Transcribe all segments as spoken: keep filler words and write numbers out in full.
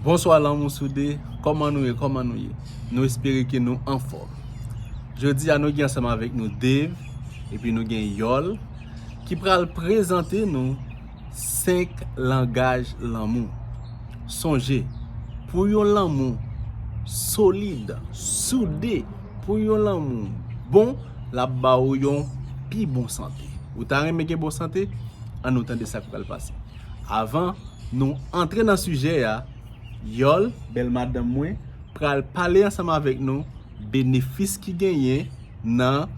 Bonswa lanmou soude, kòman nou ye, kòman nou ye? Nou espere ke nou anfòm. Jodi a nou gen ansanm avèk nou Dave, epi nou gen Yòl, ki pral prezante nou senk langaj lanmou. Sonje, pou yon lanmou solid, soude, pou yon lanmou bon, l ap ba ou yon pi bon sante. Ou ta renmen gen bon sante? Ann nou tande sa k pral pase. Avan nou antre nan sijè a, Yòl, bèl madanm mwen, pral pale ansanm avèk nou benefis ki genyen nan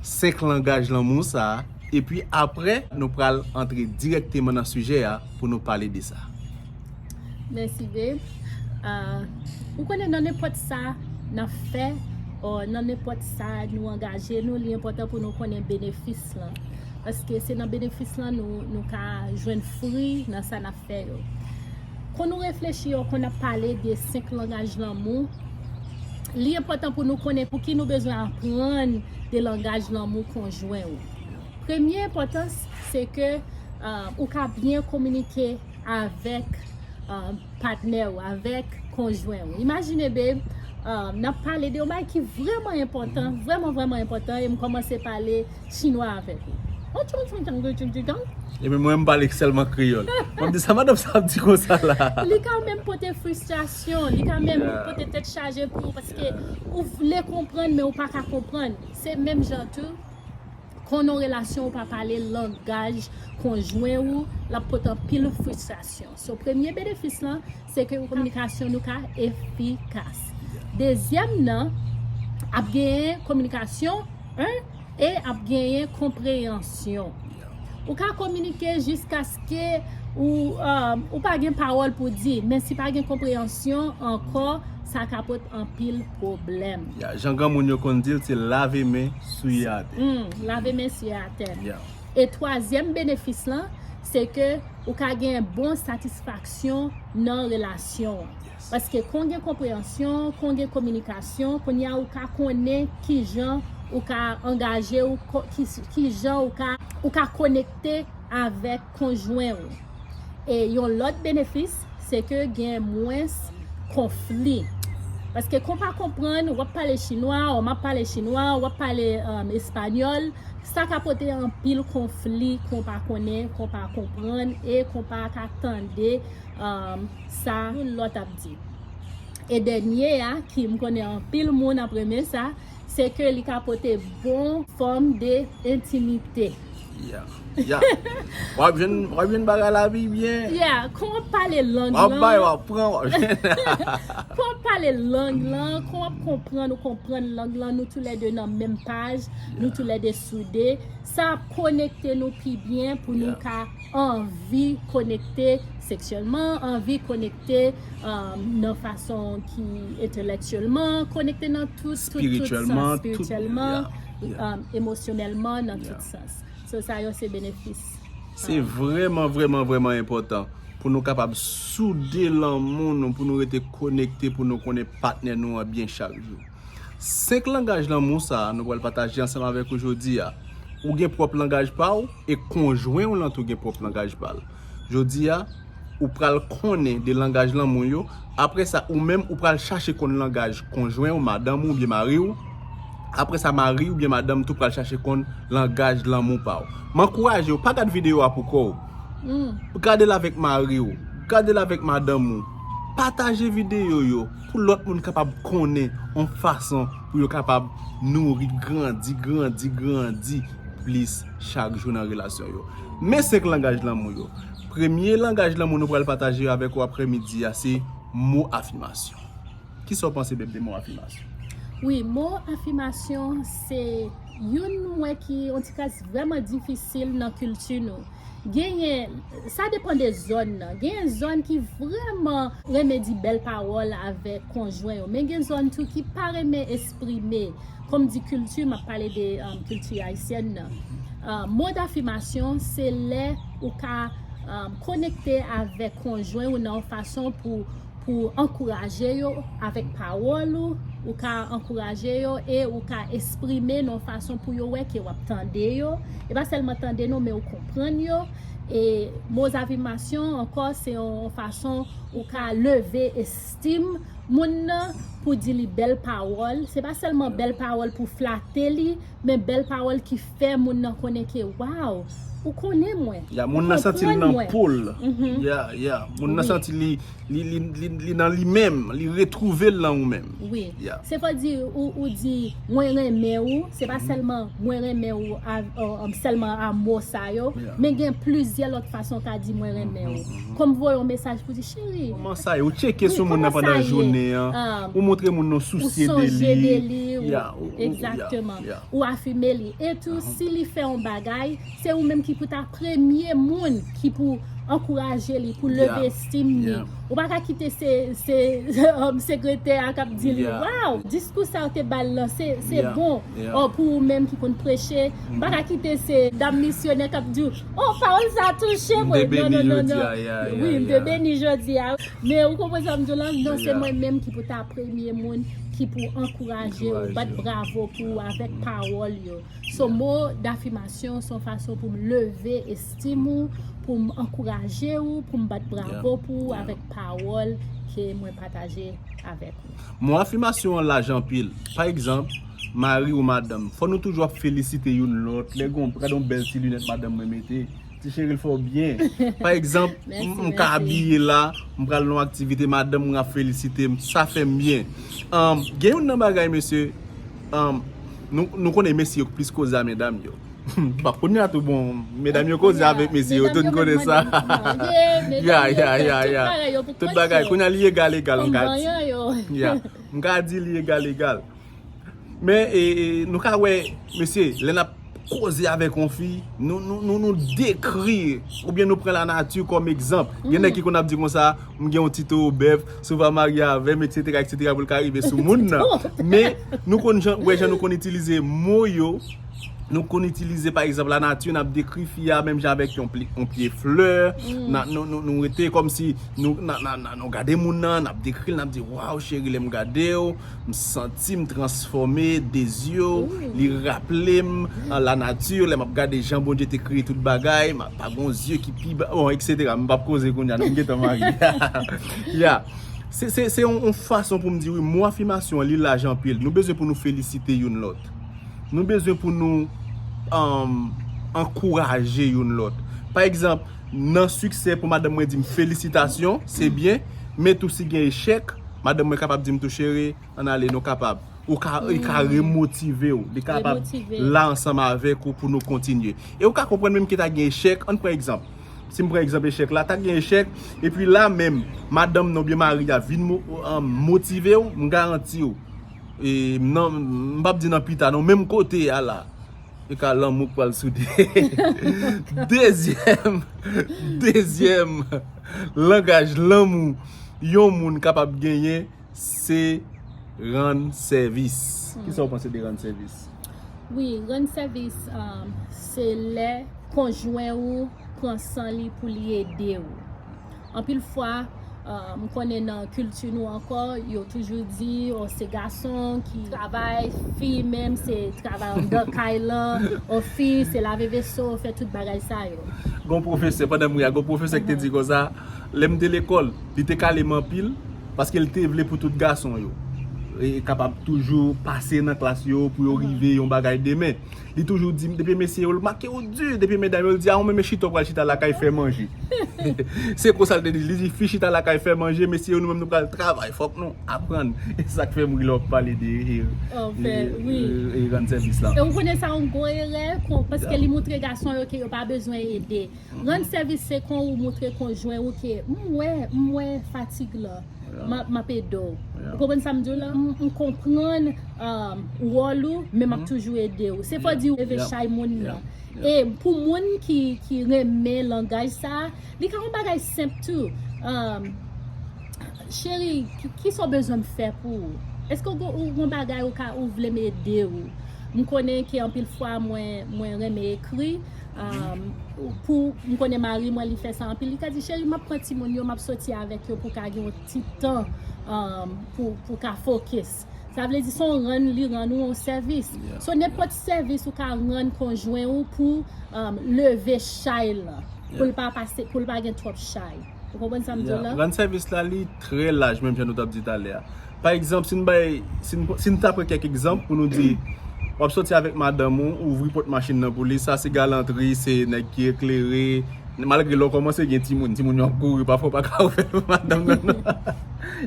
senk langaj lanmou sa a, epi apre nou pral antre dirèkteman nan sijè a pou nou pale de sa. Mèsi, babe. Ah, ou konnen nan nenpòt sa n ap fè, o nan nenpòt sa nou angaje nou, li enpòtan pou nou konnen benefis lan. Paske se nan benefis lan nou, nou ka jwenn fwi nan sa n ap fè yo. Kon nou reflechi yo, kon n ap pale de senk langaj lanmou, li enpòtan pou nou konnen pou ki nou bezwen aprann de langaj lanmou konjwen ou. Premye enpòtans, se ke ah, ou ka byen kominike avèk ah, patnè ou, avèk konjwen ou. Imajine, babe, ah, n ap pale de yon bagay ki vrèman enpòtan, vrèman, vrèman enpòtan, e m kòmanse pale chinwa avèk ou. Oh, tchong, tchong, tchong, tchong, tchong, tchong. Epi mwen, m pale sèlman kreyòl. Mwen, m di sa madanm sa ap di konsa la. Li ka menm pote fristrasyon, li ka menm pote tèt chaje pou ou, paske ou vle konprann, men ou pa ka konprann. Se menm jan tou, kon nan relasyon ou pa pale langaj konjwen ou, l ap pote anpil fristrasyon. So, premye benefis lan, se ke kominikasyon nou ka efikas. Dezyèm nan, ap genyen kominikasyon, en, e ap genyen konpreyansyon. Ou ka kominike jiskaske ou, um, ou pa gen pawòl pou di, men si pa gen konpreyansyon ankò, sa ka pote anpil pwoblèm. Ya, jan granmoun yo konn di l, se lave men, souye atè. Hmm, lave men, souye atè. Ya. E twazyèm benefis lan, se ke ou ka gen bon satisfaksyon nan relasyon an. Paske kon gen konpreyansyon, kon gen kominikasyon, kounye a ou ka konnen kijan ou ka angaje ou, ko- ki- kijan ou ka, ou ka konekte avèk konjwen ou. E yon lòt benefis, se ke gen mwens konfli. Paske kon pa konprann, w ap pale chinwa, o m ap pale chinwa, w ap pale um, espanyòl, sa ka pote anpil konfli kon pa konnen, kon pa konprann e kon pa ka tande um, sa youn lòt ap di. E dènye a, ki m konnen anpil moun ap renmen sa, se ke li ka pote bon fòm de entimite. Ya. Ya. W ap jwenn, w ap jwenn bagay la pi byen. Yeah, kon w ap pale lang W ap bay, w lan, ap pran, w ap jwenn. kon w ap pale lang lan, kon w ap konprann ou konprann lang lan, nou toulède nan menm paj, nou toulède soude. Sa ap konekte nou pi byen pou nou Yeah. ka anvi konekte seksyèlman, anvi konekte um, nan fason ki entelektyèlman, konekte nan tout, tout, tout sans, Espirityèlman, tout, espirityèlman, yeah, yeah. Um, emosyonèlman, nan Yeah. tout sans. So, sa yo se benefis. Se vrèman, vrèman, vrèman enpòtan pou nou kapab soude lanmou nou, pou nou rete konekte, pou nou konnen patnè nou an byen chak jou. Senk langaj lanmou sa a, nou pral pataje ansanm avèk ou jodi a. Ou gen pwòp langaj pa w, e konjwen w lan tou gen pwòp langaj pa l. Jodi a, ou pral konnen de langaj lanmou yo. Apre sa, ou menm, ou pral chache konn langaj konjwen w, madanm ou, oubyen mari w. Apre sa, mari oubyen madanm tou pral chache konn langaj lanmou pa w. M ankouraje w, pa gad videyo a pou kò w. Gade l avèk mari w, gade l avèk madanm ou. Pataje videyo yo pou lòt moun kapab konnen yon fason pou yo kapab nouri, grandi, grandi, grandi plis chak jou nan relasyon yo. Men senk langaj lanmou yo. Premye langaj lanmou nou pral pataje avèk ou aprèmidi a se mo afimasyon. Kisa w panse, Beb, de mo afimasyon? Wi, mo afimasyon se youn mwen ki yon ti kras vrèman difisil nan kilti nou. Genyen, sa depann de zòn nan. Genyen zòn ki vrèman renmen di bèl pawòl avèk konjwen yo, men gen zòn tou ki pa renmen esprime. Kòm di kilti, m ap pale de um, kilti ayisyèn nan. Uh, mo dafimasyon, se lè ou ka um, konekte avèk konjwen ou nan yon fason pou, pou ankouraje yo avèk pawòl ou, Ou ka ankouraje yo e ou ka eksprime nan yon fason pou yo wè ke w ap tande yo. E pa sèlman tande non, men ou konprann yo. E mo zafimasyon ankò, se yon fason ou ka leve estim moun nan pou di li bèl pawòl. Se pa sèlman bèl pawòl pou flate li, men bèl pawòl ki fè moun nan konnen ke, waw, ou konnen mwen. Ya, moun nan santi l nan po l. Ya, ya. Moun nan santi li li, li, li, li nan li menm, li retwouve l nan ou menm. Wi. Se fò di ou, ou di mwen renmen ou, se pa sèlman mwen renmen ou sèlman a mo sa yo, men gen plizyè lòt fason w ka di mwen renmen ou. Kòm voye yon mesaj pou di cheri. Kòman sa ye? Ou tcheke sou moun nan pandan jounen an. Ou montre moun nan ou sousye de li. Egzakteman. Ou afime li. E tou, si li fè yon bagay, se ou menm ki pou ta premye moun ki pou ankouraje li, pou leve estim li. Ou pa ka kite se, se sekretè a k ap di li, waw, diskou sa yo te ba l lan, se, se bon. Ò, pou ou menm ki konn preche, ou pa ka kite se dam misyonè k ap di w, o, pawòl sa touche mwen. Non, non, non, non. Wi, m te beni jodi a. Men ou konprann sa m di w lan? Non, se mwen menm ki pou ta premye moun ki pou ankouraje w, bat bravo pou ou avèk pawòl yo. So, mo dafimasyon se yon fason pou m leve estim ou, pou m ankouraje ou, pou m bat bravo pou ou avèk pawòl ke mwen pataje avèk ou. Mo afimasyon an laj anpil. Pa egzanp, mari ou madanm, fò nou toujou ap felisite youn lòt. Lè gen yon, gade yon bèl ti linèt madanm mwen mete. Ti cheri, l fè w byen. Pa egzanp, m ka abiye la, m pral nan yon aktivite, madanm mwen ap felisite m, sa fè m byen. Gen youn nan bagay, mesye, nou, nou konnen mesye yo k plis koze a medam yo. M p ap konnen a tou, bon, medam yo koze avèk mesye yo tou, n konnen sa. Ya, ya, ya, ya. Tout bagay, kounye a li egal egal, m ka di. Ya, m ka di li egal egal. Men e, e, nou ka wè, mesye, lè n ap koze avèk yon fi, nou, nou, nou, nou dekri, oubyen nou pran lanati kòm egzanp. Gen nèg ki konn ap di konsa, m gen yon ti towo bèf, si w pa marye avè m, etsetera, etsetera, pou l ka rive sou moun nan. Men, nou konn jan, wè jan nou konn itilize mo yo, nou konn itilize, pa egzanp, lanati, n ap dekri fi a, menm jan avèk yon pye, yon pye flè, nou, nou, nou rete kòmsi, nou, n ap gade moun nan, n ap dekri l, n ap di, waw, cheri, lè m gade w, m santi m transfòme, de zye w, li raple m, an lanati, lè m ap gade jan Bondye te kreye tout bagay, m ap, pa gon zye ki pi ba, bon, etsetera. M p ap koze kounye a, non, m gentan marye. Ya. Se, se, se yon, yon fason pou m di, wi, mo afimasyon an, li laj anpil. Nou bezwen pou nou felisite youn lòt. Nou bezwen pou nou ankouraje youn lòt. Pa egzanp, nan siksè pou madanm mwen di m felisitasyon, se byen, men tou si gen echèk, madanm mwen kapab di m tou cheri, ann ale, nou kapab. Ou ka, li ka remotive w, li kapab la ansanm avèk ou pou nou kontinye. E ou ka konprann menm ke ta gen echèk, ann pran egzanp. Si m pran egzanp echèk la, ta gen echèk, epi la menm, madanm nan oubyen mari a vin motive w, m garanti w. E, nan, m p ap di nan pita, non, menm kote a la. E ka lanmou k pral soude. Dezyèm, dezyèm langaj lanmou yon moun kapab genyen, se rann sèvis. Kisa w panse de rann sèvis? Wi, rann sèvis, se lè konjwen ou pran san li pou li ede w. Anpil fwa, m konnen nan kilti nou ankò, yo toujou di, o, se gason ki travay, fi menm se travay anndan kay lan, o, fi se lave veso, fè tout bagay sa yo. Gon pwofesè, pandan m ri a, gon pwofesè ki te di konsa, lè m te lekòl, li te kale m anpil, paske l te vle pou tout gason yo kapab toujou pase nan klas yo, pou yo rive yon bagay demen. Li toujou di m, depi mesye yo, l make yo di, depi medam yo, l di, a, ou menm e chita, w pral chita lakay fè manje. Se konsa l te di, li di, fi chita lakay fè manje, mesye yo, nou menm nou pral travay, fòk nou aprann. E sa k fè m ri lè w ap pale de e, e, e rann sèvis la. E ou konnen sa yon gwo erè, paske li montre gason yo ke yo pa bezwen ede. Rann sèvis se kon ou montre konjwen ou ke m wè, m wè fatig lan. M ap, m ap ede w. Ou konprann sa m di w lan? M, m konprann wòl ou, men m ap toujou ede w. Se fò di w leve chay moun nan. E pou moun ki, ki renmen langaj sa, li ka yon bagay senp tou. Cheri, ki, kisa w bezwen m fè pou ou? Èske w gon, ou gon bagay ou ka, ou vle m ede w? M konnen ke anpil fwa mwen, mwen renmen ekri. Pou, m konnen mari mwen, li fè sa anpil. Li ka di, cheri, m ap pran timoun yo, m ap soti avèk yo pou ka gen yon ti tan pou, pou ka fokis. Sa vle di se yon rann li rann ou yon sèvis. So nenpòt sèvis ou ka rann konjwen ou pou um, leve chay lan, pou l pa pase, pou l pa gen twòp chay. Ou konprann sa m di w la? Rann sèvis la li trè laj, menm jan nou t ap di talè a. Pa egzanp, si n bay, si n, si n ta pran kèk egzanp pou nou di, w ap soti avèk madanm ou, ouvri pòt machin nan pou li, sa se galantri, se nèg ki eklere. Malgre lè w kòmanse gen timoun, timoun yo ap kouri, pafwa w pa ka ouvè pou madanm nan non.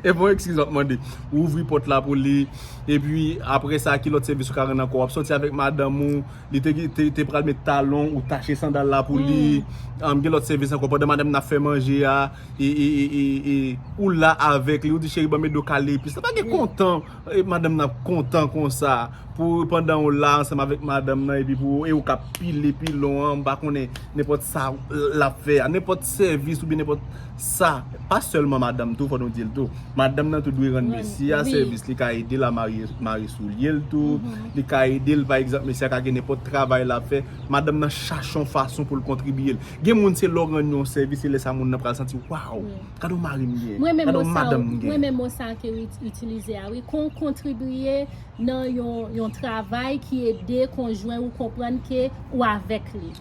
E bon eskiz w ap mande. Ou ouvri pòt la pou li, epi apre sa, ki lòt sèvis ou ka rann ankò? W ap soti avèk madanm ou, li te, te, te pral met talon, ou tache sandal la pou li. Gen lòt sèvis ankò, pandan madanm nan ap fè manje a, e, e, e, e, e, ou la avèk li, ou di, cheri, ban m ede w kale epis la. Pa gen kontan, e, madanm nan ap kontan konsa, pou pandan ou la ansanm avèk madanm nan, epi pou, e ou k ap pile pilon an, m pa konnen, nenpòt sa l ap fè a, nenpòt sèvis oubyen nenpòt sa, pa sèlman madanm tou, fò nou di l tou. Madanm nan tou dwe rann mesye a sèvis, li ka ede l a mare, mare soulye l tou, li ka ede l, pa egzanp, mesye a ka gen nenpòt travay l ap fè, madanm nan chache yon fason pou l kontribye l. Gen moun se lè w rann yon sèvis, se lè sa moun nan pral santi, waw, gade yon mari m gen, gade yon madanm m gen. Mwen menm mo sa ke w itilize a, wi, kon kontribye nan yon, yon travay ki ede konjwen ou konprann ke ou avèk li.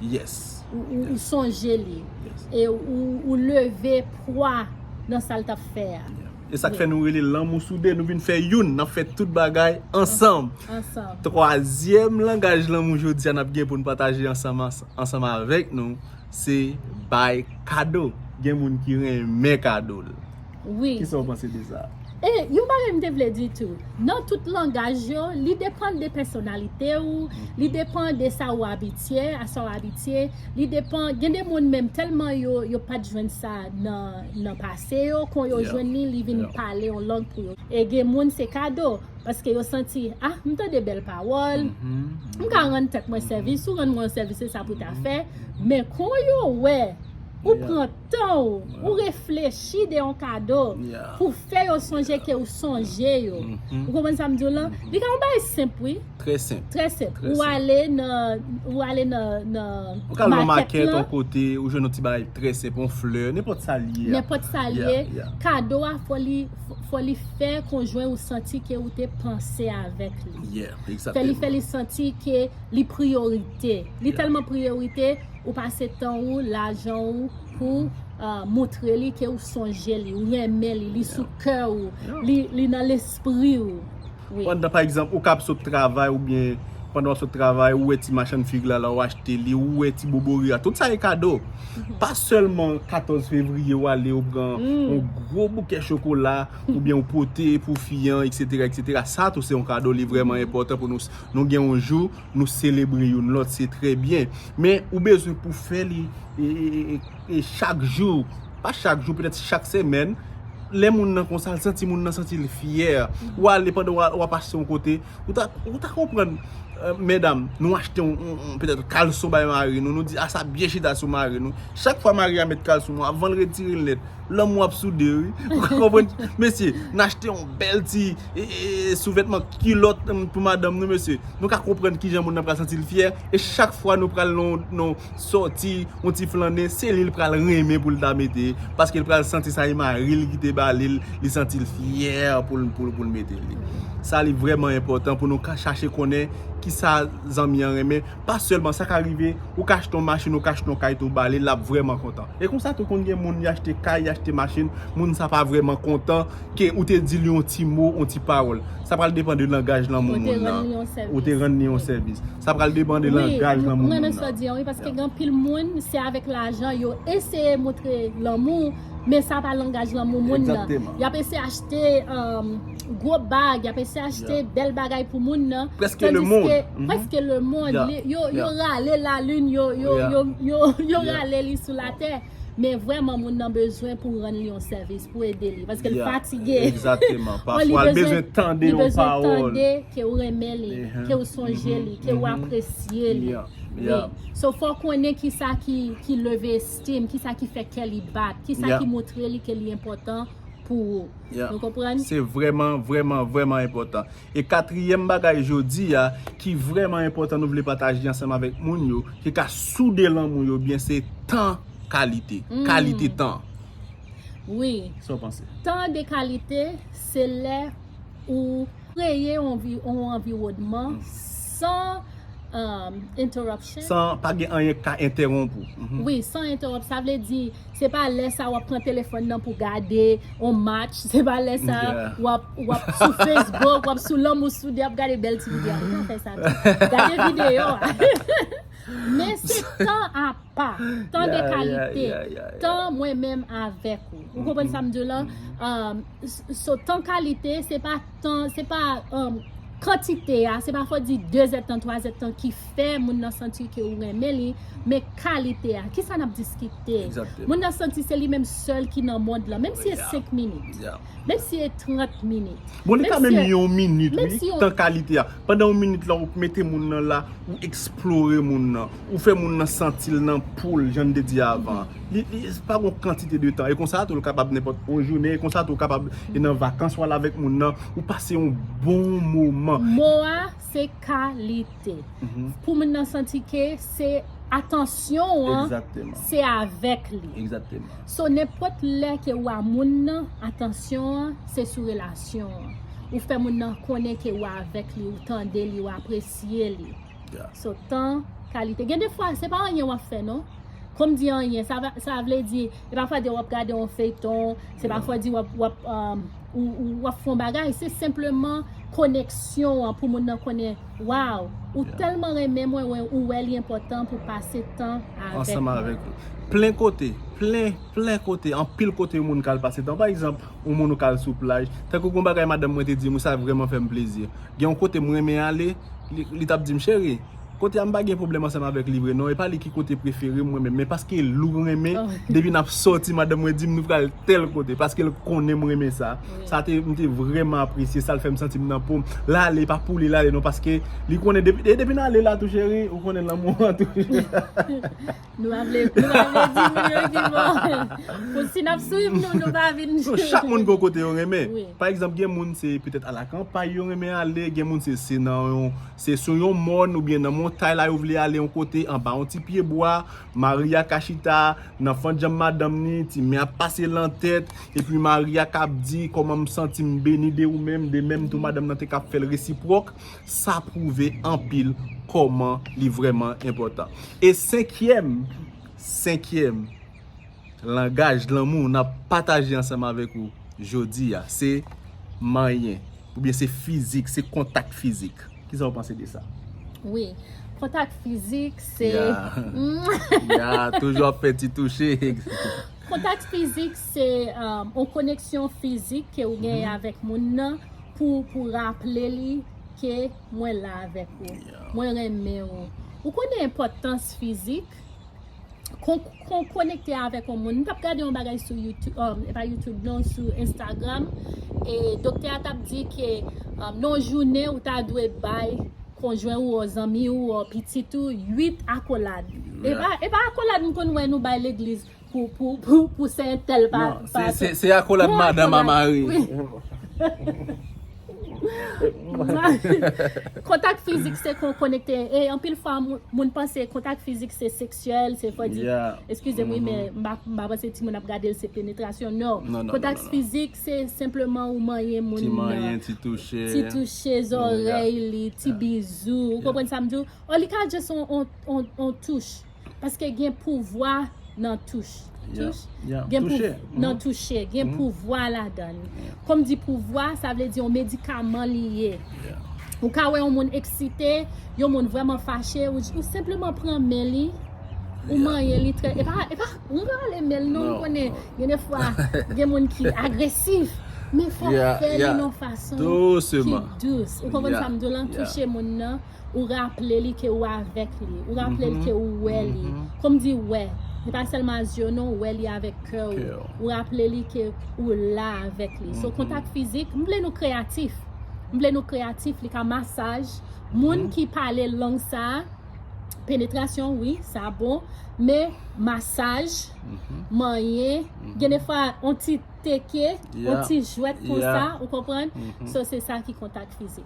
Ou, ou, ou sonje li. E ou, ou leve pwa nan sa l t ap fè a. E sa k fè nou rele lanmou soude, nou vin fè youn, n ap fè tout bagay ansanm. Twazyèm langaj lanmou jodi a n ap gen pou n pataje ansanm, ansanm avèk nou, se bay kado. Gen moun ki renmen kado l. Wi. Kisa w panse de sa? E yon bagay m te vle di tou, nan tout langaj yo, li depann de pèsonalite ou, li depann de sa ou abitye, a sa w abitye, li depann, gen de moun menm tèlman yo, yo pa t jwenn sa nan, nan pase yo, kon yo jwenn li, li vin pale yon lang pou yo. E gen moun se kado, paske yo santi, ah, m tande bèl pawòl, m ka rann tèt mwen sèvis, ou rann mwen yon sèvis, se sa pou ta fè, men kon yo wè, ou pran tan ou, ou reflechi de yon kado pou fè yo sonje ke ou sonje yo. Ou konprann sa m di w lan? Li ka yon bagay senp, wi. Trè senp. Trè senp. Ou ale nan, ou ale nan, nan makèt lan. Ou ka al nan makèt, yon kote, ou jwenn yon ti bagay trè senp, yon flè, nenpòt sa l ye a. Nenpòt sa l ye, kado a, fò li, fò li fè konjwen ou santi ke ou te panse avèk li. Fè li, fè li santi ke li priyorite. Li tèlman priyorite, ou pase tan ou, lajan ou pou, ah, montre li ke ou sonje li, ou renmen li, li sou kè ou, li, li nan lespri ou. Pandan, pa egzanp, ou ka ap sot travay oubyen pandan w ap sot travay, ou wè ti machann fig la, la ou achte li, ou wè ti bobori a, tout sa e kado. Pa sèlman katòz fevriye ou ale ou pran yon gwo bouke chokola oubyen ou pote pou fi an, etsetera, etsetera. Sa tou se yon kado, li vrèman enpòtan pou nou, nou gen yon jou nou selebre youn lòt, se trè byen. Men ou bezwen pou fè li e, e, e, e, e chak jou, pa chak jou, petèt chak semèn, lè moun nan konsa, l santi moun nan santi l fyè. Ou ale pandan w a- w ap achte yon kote, ou ta, ou ta konprann, eh, medam, nou achte yon, yon, yon petèt kalson bay mari nou, nou di, a sa byen chita sou mari nou. Chak fwa mari a met kalson nou, avan l retire l nèt, lanmou ap soude, wi. Ou ka konprann? Mesye, n achte yon bèl ti e, e, e, souvètman kilòt, em, pou madanm nou, mesye. Nou ka konprann kijan moun nan pral santi l fyè. E chak fwa nou pral nan, nan sòti, yon ti flannen, se li l pral renmen pou l ta mete. Paske l pral santi sa e mari l ki te ba li l, li santi l fyè pou l, pou l, pou l mete li. Sa li vrèman enpòtan pou nou ka chache konnen kisa zanmi an renmen. Pa sèlman sa ka rive, ou ka achte yon machin, ou ka achte yon kay tou ba li, l ap vrèman kontan. E konsa tou konn gen moun, y achte kay, y achte machin, moun sa pa vrèman kontan ke ou te di li yon ti mo, yon ti pawòl. Sa pral depann de langaj lanmou moun nan. Ou te rann li yon sèvis. Sa pral depann de langaj lanmou moun nan. Wi, m renmen sa w di an, wi, paske gen anpil moun, se avèk lajan yo eseye montre lanmou, men sa pa langaj lanmou moun nan. Y ap eseye achte, um, gwo bag, y ap eseye achte bèl bagay pou moun nan. Prèske lemonn. Prèske lemonn. Yo, yo rale lalin, yo, yo, yo, yo, yo rale li sou latè. Men vrèman, moun nan bezwen pou rann li yon sèvis, pou ede li. Paske l fatige. Egzakteman. Pafwa, l bezwen tande yon pawòl. Li bezwen tande ke w renmen li, ke w sonje li, ke w apresye li. Wi. So, fò w konnen kisa ki, ki leve estim, kisa ki fè kè li bat, kisa ki montre li ke li enpòtan pou ou. Nou konprann? Se vrèman, vrèman, vrèman enpòtan. E katriyèm bagay jodi a, ki vrèman enpòtan nou vle pataje ansanm avèk moun yo, ki ka soude lanmou yo byen, se tan kalite. Kalite tan. Wi. Sa w panse? Tan de kalite, se lè ou Kreye yon, vi- yon anviwònman san um, interruption. San pa gen anyen k ka entèwonp ou. Mhm. Wi, san entèwonp. Sa vle di, se pa lè sa w ap pran telefòn nan pou gade yon match, se pa lè sa Yeah. w ap w ap sou Facebook, w ap sou Lanmou Soudè, w ap gade bèl ti videyo. Ou pa fè sa tou. Gade videyo a. Men se tan apa, tan de Yeah, yeah, kalite, yeah, yeah, yeah. Tan mwen menm avèk ou. Ou konprann sa m di w la? Um, s- so, tan kalite, se pa tan, se pa um, kantite a, se pa fò di de zèdtan, twa zèdtan ki fè moun nan santi ke ou renmen li, men kalite a. Kisa n ap diskite? Exactement. Moun nan santi se li menm sèl ki nan mond lan, menm si e Yeah. senk minit, Yeah. menm si e trant minit. Bon, li Menm ka si menm e- yon minit, menm wi, si yon- tan kalite a. Pandan yon minit la, ou mete moun nan la, ou eksplore moun nan, ou fè moun nan santi l nan poul, jan n te di avan. Li, li se pa yon kantite de tan. E konsa tou, l kapab nenpòt yon jounen, e konsa tou, ou kapab e nan vakans, w al avèk moun nan, ou pase yon bon moman. Mo a, se kalite. Mhm. Pou moun nan santi ke se atansyon an, Exactement. se avèk li. Exactement. So, nenpòt lè ke w a moun nan, atansyon an, se sou relasyon an. Ou fè moun nan konnen ke w avèk li, ou tande li, ou apresye li. Yeah. So, tan, kalite. Gen de fwa, se pa anyen w ap fè, non. Kòm di anyen, sa, va- sa vle di, e pa fò di w ap gade yon feyton, se pa fò di w ap, w ap, um, ou, ou w ap fè yon bagay, se senpleman koneksyon an pou moun nan konnen, waw, ou Yeah. tèlman renmen mwen, wè, ou wè li enpòtan pou pase tan avèk Ansanm mwen. Avèk ou. Plen kote, plen, plen kote, anpil kote yon moun ka al pase tan. Pa egzanp, yon moun ou ka al sou plaj. Tankou yon bagay madanm mwen te di m, sa vrèman fè m plezi. Gen yon kote m renmen ale, li, li t ap di m, cheri, kote a m pa gen pwoblèm ansanm avèk li vre non, e pa li ki kote prefere m mwen menm, men paske l ou renmen, Oh. depi n ap sòti, madanm mwen di m nou pral tèl kote, paske l konnen m renmen sa. Wi. Sa te, m te vrèman apresye sa, l fè m santi m nan po m. L ale, pa pou li l ale non, paske li konnen depi, e depi n ale la tou cheri, ou konnen lanmou an tou. Nou pa vle, nou pa vle di moun yo ki bon. Pou si n ap swiv nou, nou pa vin. So, chak moun gen yon kote yo renmen. Wi. Pa egzanp, gen moun se petèt a la kanpay yo renmen ale, gen moun se, se nan yon, se sou yon mòn oubyen nan montay la yo vle ale yon kote, anba yon ti pye bwa, mari a ka chita nan fant janm madanm ni, ti men ap pase lan tèt, epi mari a k ap di, kòman m santi m beni de ou menm, de menm tou madanm nan te ka fè l resipwòk, sa pwouve anpil kòman li vrèman enpòtan. E senkyèm, senkyèm, langaj lanmou n ap pataje ansanm avèk ou jodi a, se manyen, oubyen se fizik, se kontak fizik. Kisa w panse de sa? Wi. Kontak fizik, se Ya. Ya, toujou ap fè ti touche. Kontak fizik, se um, yon koneksyon fizik ke ou genyen avèk moun nan pou, pou raple li ke mwen la avèk ou. Ya. Mwen renmen ou. Ou konnen enpòtans fizik? Kon, kon konekte avèk yon moun. M t ap gade yon bagay sou YouTube, um, e pa YouTube non, sou Instagram. E doktè a t ap di ke um, nan yon jounen ou ta dwe bay konjwen ou, zanmi ou, pitit ou, uit akolad. E pa, e pa akolad m konn wè nou bay legliz pou, pou, pou, pou se entèl pa, Non, pa se, se, se akolad Bon, madanm a akolad. Mari. Wi. Kontak fizik se kon konekte. E anpil fwa, moun, moun panse kontak fizik se seksyèl, se fò di. Yeah. Eskize m, wi, men m pa, m pa panse timoun ap gade l se penetrasyon. Non. Non, non, Kontak non, non, non. Fizik se senpleman ou manyen moun Ti nan. manyen, ti touche. Ti touche zòrèy li, ti bizou. Ou konprann sa m di w? Ò, li ka just on, on, on, on touch. Paske gen pouvwa nan touch. Yeah, Touch? yeah. Gen pou- Touche. Nan Mhm. touche, gen pouvwa ladan li. Kòm di pouvwa, sa vle di yon medikaman li ye. Yeah. Ou ka wè yon moun eksite, yon moun vrèman fache, ou, ou senpleman pran men li, ou Yeah. manyen li trè. E pa, e pa, nou pa rale men l non, Non, ou konnen, non. Gen de fwa, gen moun ki agresif, men fò Yeah, fè li yeah. nan fason Douseman. ki dous. Ou konprann Yeah, sa m di w lan? Yeah. Touche moun nan, ou raple li ke ou avèk li. Ou raple li Mhm. ke ou wè li. Mhm. Kòm di wè, li pa sèlman a zye w non, ou wè li avèk kè w. Kè w. Ou raple li ke ou la avèk li. So, Mhm. kontak fizik, m vle nou kreyatif. M vle nou kreyatif, li ka masaj. Moun Mhm. ki pale lang sa, penetrasyon, wi, sa bon. Men masaj, Mhm. manyen, Mhm. gen de fwa, on ti teke, on Yeah. ti jwèt konsa, Yeah. ou konprann? Mhm. So, se sa ki kontak fizik.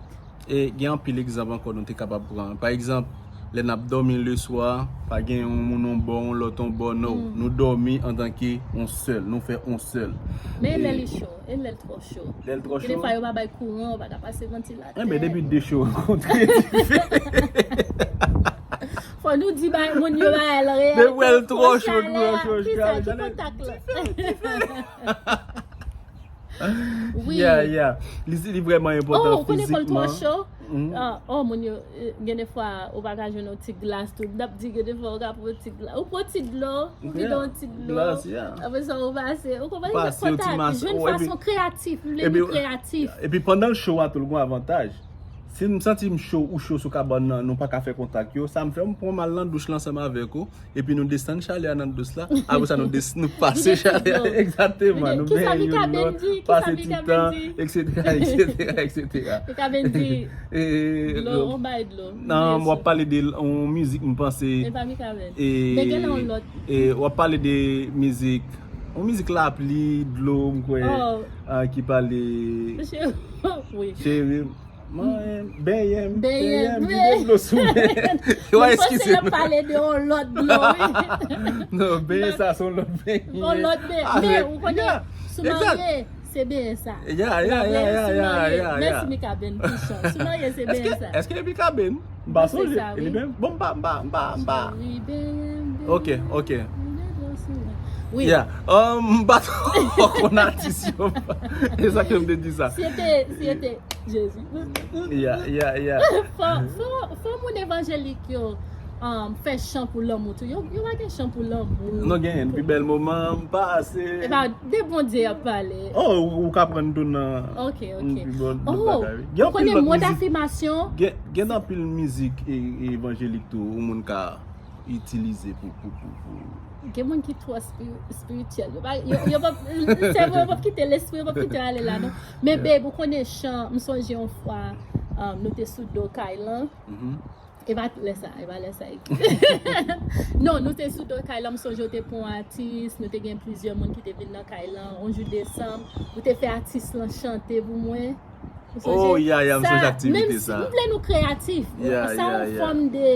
E gen anpil egzanp ankò nou te kapab pran. Pa egzanp, Lè n ap dòmi leswa, pa gen yon moun yon bò, yon lòt yon bò, no. Nou dòmi antanke yon sèl, nou fè yon sèl. Men lè li cho, e lè l twò cho. Lè l twò Gen de cho. Fwa yo pa bay kouran, yo pa ka pase vantilatè. Enben, depi de cho rankontre dife. Fò nou di bay moun yo bay l reyèl. Depi wè l twò cho, twò cho, Ki sa, ki kontak la? Wi. Yeah, yeah. Li, li vrèman enpòtan Oh, ou konnen kò l twò fizikman. Cho? Ah, oh, moun yo, eh, gen de fwa, ou pa ka jwenn yon ti glas tou. M t ap di gen de fwa, ou ka pran yon ti glas. Ou pran ti dlo, ou vide yon ti dlo. Glas, yeah. Apre sa, ou pase. Ou konprann? Pase yon ti Kontak, mas-, jwenn oh, epi- fason kreyatif, vle epi- nou kreyatif. Epi pandan l cho a tou, l gon avantaj. Si m santi m cho, ou cho sou kabann nan, nou pa ka fè kontak yo, sa m fè, m pran m al nan douch la ansanm avèk ou, epi nou desann chalè a nan douch la, apre sa nou des, nou pase Vide ti chalè a, dlo. egzakteman, nou Kisa benyen youn Mikaben lòt, di? Kisa pase ti Mikaben tan, di? et cetera, et cetera, et cetera. Mikaben di, E, dlo, on bay dlo. Nan, w ap pale de yon mizik, m panse, E pa Mikaben. e, Men gen nan yon lòt. E w ap pale de mizik, yon mizik lapli, dlo, m kwè, Oh. ah, ki pale Wi. Cheri, mwen, benyen m, Benyen benyen m, m, vide dlo sou mwen. Wa, Mwen panse eskize l ap m. Pale de yon lòt dlo, wi. Non, benyen sa se yon lòt benyen. Yon lòt benyen. Arèt. Men ou konnen, Yeah. sou Exact. Marye, se benyen sa. Yeah, yeah, yeah, yeah, yeah, yeah, yeah. Mèsi Mikaben pou chan. Sou Marye, se Èske, benyen sa. Èske epi Kaben? M pa Se sonje. sa, wi. Li menm? Bon, m pa, m pa, m pa, m pa. Wi, benyen, benyen. Ok, ok. Wi. Yeah. Um, m pa twò konn atis yo. E sa ke m te di sa. Si yo te, si yo te, Jezi. Yeah, yeah, yeah. Fò, fò, fò moun evanjelik yo um, fè chan pou lanmou tou. Yo, yo pa gen chan pou lanmou. Nou genyen pi bèl moman m pase. E pa de Bondye y ap pale. Oh, ou, ou ka prann tou nan Ok, ok. pi bon Oh, bagay, wi. Ou konnen mo dafimasyon? Gen, gen anpil mizik e, e evanjelik tou, ou moun ka itilize pou, pou, pou, pou. Gen moun ki twò spirityèl. Yo pa, yo, yo pa, sèvo yo pa kite, lespri yo pa kite ale la, non. Men, babe, ou konnen chan, m sonje yon fwa, um, nou te sou do kay lan. E pa lè sa, e pa lè sa. Non, nou te sou do kay lan, m sonje w te pran atis, nou te gen plizyè moun ki te vin nan kay lan, yon jou desanm, ou te fè atis lan chante pou mwen. Oh, yeah, yeah, m sonje aktivite sa. M vle nou kreyatif. Yeah, Sa yeah, yon yeah. Fòm de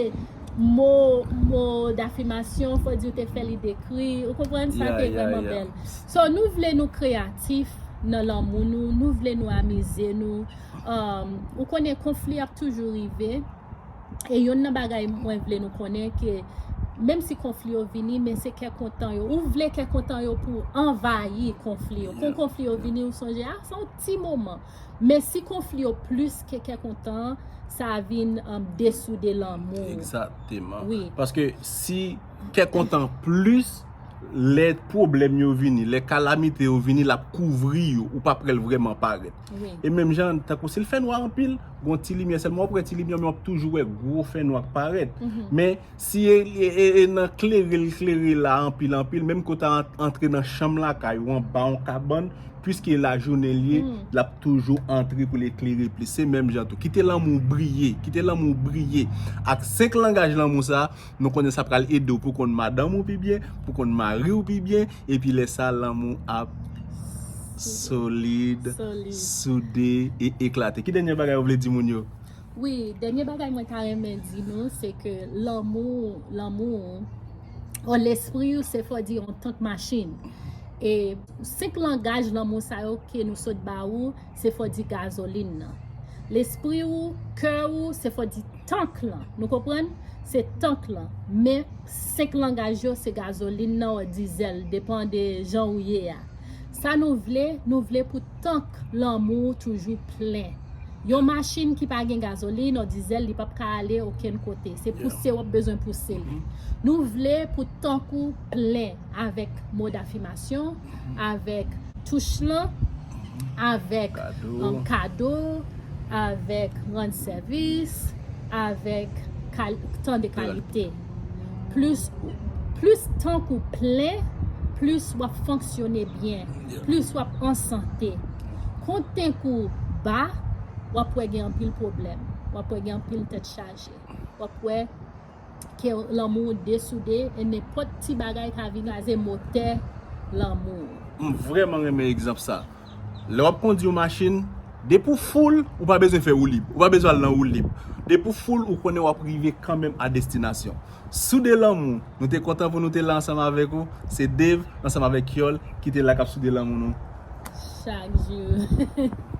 mo, mo dafimasyon, fò di w te fè li dekri. Ou konprann? Sa te vrèman bèl. So, nou vle nou kreyatif nan lanmou nou, nou vle nou amize nou. Um, ou konnen konfli ap toujou rive. E yonn nan bagay mwen vle nou konnen ke menm si konfli yo vini, men se kè kontan yo. Ou vle kè kontan yo pou anvayi konfli yo. Kon konfli yo vini, ou sonje, ah, se yon ti moman. Men si konfli yo plis ke kè kontan, sa vin um, desoude lanmou. Egzakteman. Wi. Paske si kè kontan plis, lè pwoblèm yo vini, lè kalamite yo vini, l ap kouvri yo, ou p ap wè l vrèman parèt. Wi. E menm jan, tankou si l fè nwa anpil, gon ti limyè sèlman, w ap wè ti limyè, men w ap toujou wè gwo fè nwa k parèt. Men si e, e, e, e nan klere l klere la anpil, anpil, menm kote a ant-, antre nan chanm lakay ou anba yon kabann, piske lajounen l ye, l ap toujou antre pou l eklere plis. Se menm jan tou. Kite lanmou briye, kite lanmou briye. Ak senk langaj lanmou sa, nou konnen sa pral ede w pou konn madanm ou pi byen, pou konn mari w pi byen, epi lè sa, lanmou ap solid, Solid. Soude e eklate. Ki dènye bagay ou vle di moun yo? Wi, dènye bagay mwen ta renmen di nou, se ke lanmou, lanmou, o lespri w, se fò di yon tank machin. E senk langaj lanmou sa yo ke nou sot ba ou, se fò di gazolin nan. Lespri w, kè w, se fò di tank lan. Nou konprann? Se tank lan. Men senk langaj yo, se gazolin nan, o dizèl, depan de jan ou ye a. Sa nou vle, nou vle pou tank lanmou toujou plen. Yon machin ki pa gen gazolin, o dizèl, li p ap ka ale okenn kote. Se pouse w ap bezwen pouse li. Nou vle pou tank ou plen avèk mo dafimasyon, avèk touch lan, avèk Kado. um, kado, avèk rann sèvis, avèk kal, tan de kalite. Plis, plis tank ou plen, plis w ap fonksyone byen, plis w ap an sante. Kon tank ou ba, w ap wè gen anpil pwoblèm, w ap wè gen anpil tèt chaje, w ap wè ke lanmou desoude e nenpòt ti bagay ka vin kraze motè lanmou. M vrèman renmen egzanp sa. Lè w ap kondi yon machin, Depi w full, ou pa bezwen fè woulib. Ou pa bezwen al nan woulib. Depi w full, ou konnen w ap rive kanmenm a destinasyon. Soude Lanmou, nou te kontan pou nou te la ansanm avèk ou. Se Dave ansanm avèk Kyol ki te la k ap soude lanmou nou. Chak jou.